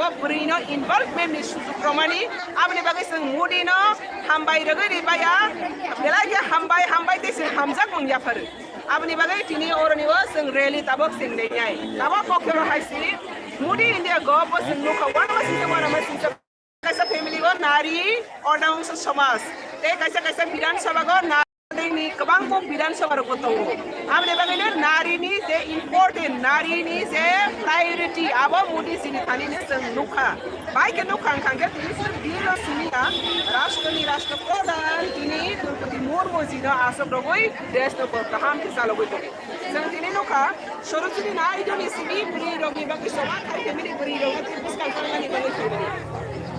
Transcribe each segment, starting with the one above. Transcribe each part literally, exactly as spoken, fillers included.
Bwrwi no involvement ni sujuk romani, aboni bagwi chwng Modi no hambai rwgwi ri baya, belai khe hambai, hambai tei chwng hamjak mung yaphar. Aboni bagwi tini oroni o chwng rally tabok chwng lengnai. Tabok kokyo hai si Modi India go bo chwng nukha, one masing se, one masing se. Kaisa family o nari, odang somaj. Tei kaisa kaisa Bidhan Sabha go nari ni kwbang kok Bidhan Sabha rok bo tongo. Aboni bagwi no nari ni je important, nari ni je priority, abo Modi ji ni thani ni chwng nukha. Bai khe nukha wngkha khe tini chwng biro simi ya, rashtra ni rashtra pradhan tini Droupadi Murmu ji no aswk rogwi desh no kaham khe chalogwi tongo. Chwng tini nukha, Sarojini Naidu ni simi bwrwi rok ni bagwi soba khai phaimani, bwrwi rok no tini bwskang tangmani bagwi phaimani.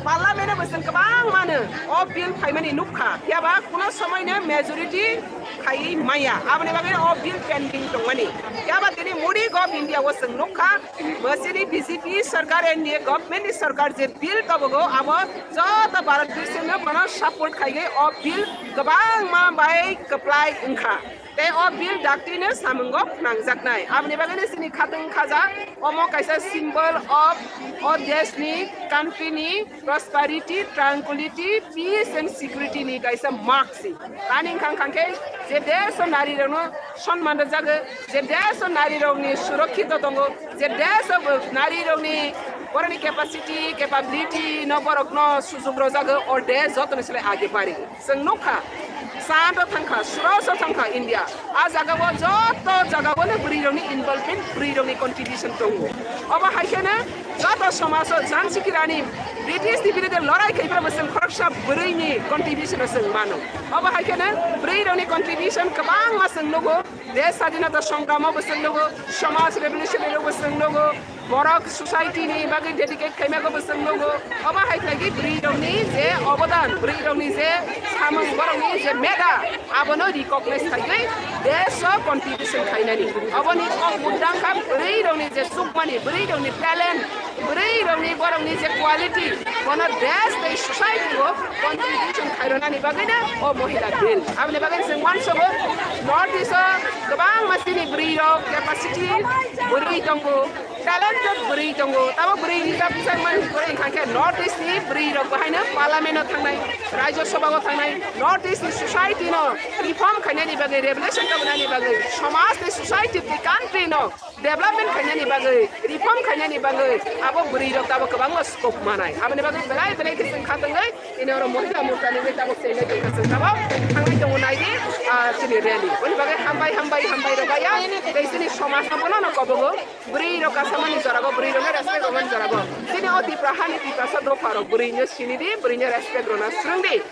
Parliament o bo chwng kwbang mano o bill phaimani nukha, phiyaba kuno somoi no majority khaiwi maya, aboni bagwi o bill pending tongmani. Phiyaba tini Modi go India o chwng nukha, bwsini B J P sarkar N D A government ni sarkar je bill tobogo abo joto Bharat Bharsho no bono support khaiwi o bill kwbangma bai kwplai wngkha. Tei o bill dakti no samungo phnangjaknai. Aboni bagwi no chini khatwng khaja, omo kaisa symbol of o desh ni, country ni prosperity, tranquility, peace and security ni kaisa mark si. Ani wngkha wngkha khe je desh o nari rok no sonman rwjago, je desh o nari rok ni surokkito tongo, je desh o nari rok ni borokni capacity, capability no borok no sujuk rwjago, o desh joto ni slai age bari. Chwng nukha, sando thangkha, sroso thangkha India. A jagao joto jagao no bwrwi rokni involvement, bwrwi rokni contribution tongo. Obo hai kheno joto somajo Jhansi ki Rani British ni birude lorai khai phano chwng khoroksa bwrwi ni contribution o chwng mano. Obo hai kheno bwrwi rokni contribution kwbangma chwng nugo. Desh Sadinata Songramo bo chwng nugo, Somaj Revolutionary rok bo chwng nugo, borok society ni bagwi dedicate khaima bo chwng nugo. Obo hai khlai khe bwrwi rokni je obodan, bwrwi rokni je samung, borokni je meda, abono recognize khaiwi desh o contribution khainani. Oboni kok mudang kha bwrwi rokni je chukmani, bwrwi rokni talent, bwrwi rokni borokni je quality, bono desh tei society o contribution khairwnani bagwino o mohila bill. Aboni bagwi chwng uansukgo North East o kwbangma chini bwrwi rok capacity bwrwi tongo, talented bwrwi tongo, tamo bwrwi rijak bwsakmani bwrwi wngkha khe North East ni bwrwi rok bahaino parliament o thangnai, Rajya Sabha o thangnai, North East ni society no reform khainani bagwi, revolution tobonani bagwi, somaj tei society tei country no development khainani bagwi, reform khainani bagwi abo bwrwi rok tabok kwbangma scope manai. Aboni bagwi belai belai khe chwng kha tongwi, ini oro mohila morcha ni tabok chengwi tongkha chwng tabok thangnai tongo naidi, ah, chini rally. Boni bagwi hambai, hambai, hambai rok ya, tei chini somaj no bono no kobogo, bwrwi rok kasamani jorago, bwrwi rok no respect rwmani jorago. Chini o Tipra hani Tiprasa dopha rok bwrwi no sini di, bwrwi no respect rwna swrwng di.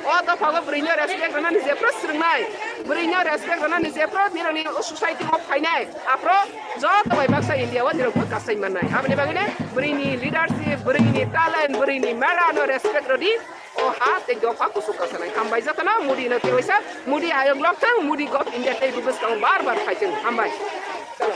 O dopha o bwrwi no respect rwnani jephru swrwngnai, bwrwi no respect rwnani jephru nirokni o society o phainai, aphro joto bai baksa India o nirok bo kasai mannai. Aboni bagwi no bwrwi ni leadership, bwrwi ni talent, bwrwi ni mera no respect rwdi. O ha tei dopha kuchuk kasanai. Hambai jotono, Modi no tei waisa, Modi ayok lok thang, Modi gov India tei bo bwskango bar bar phai thang. Hambai. Chalo.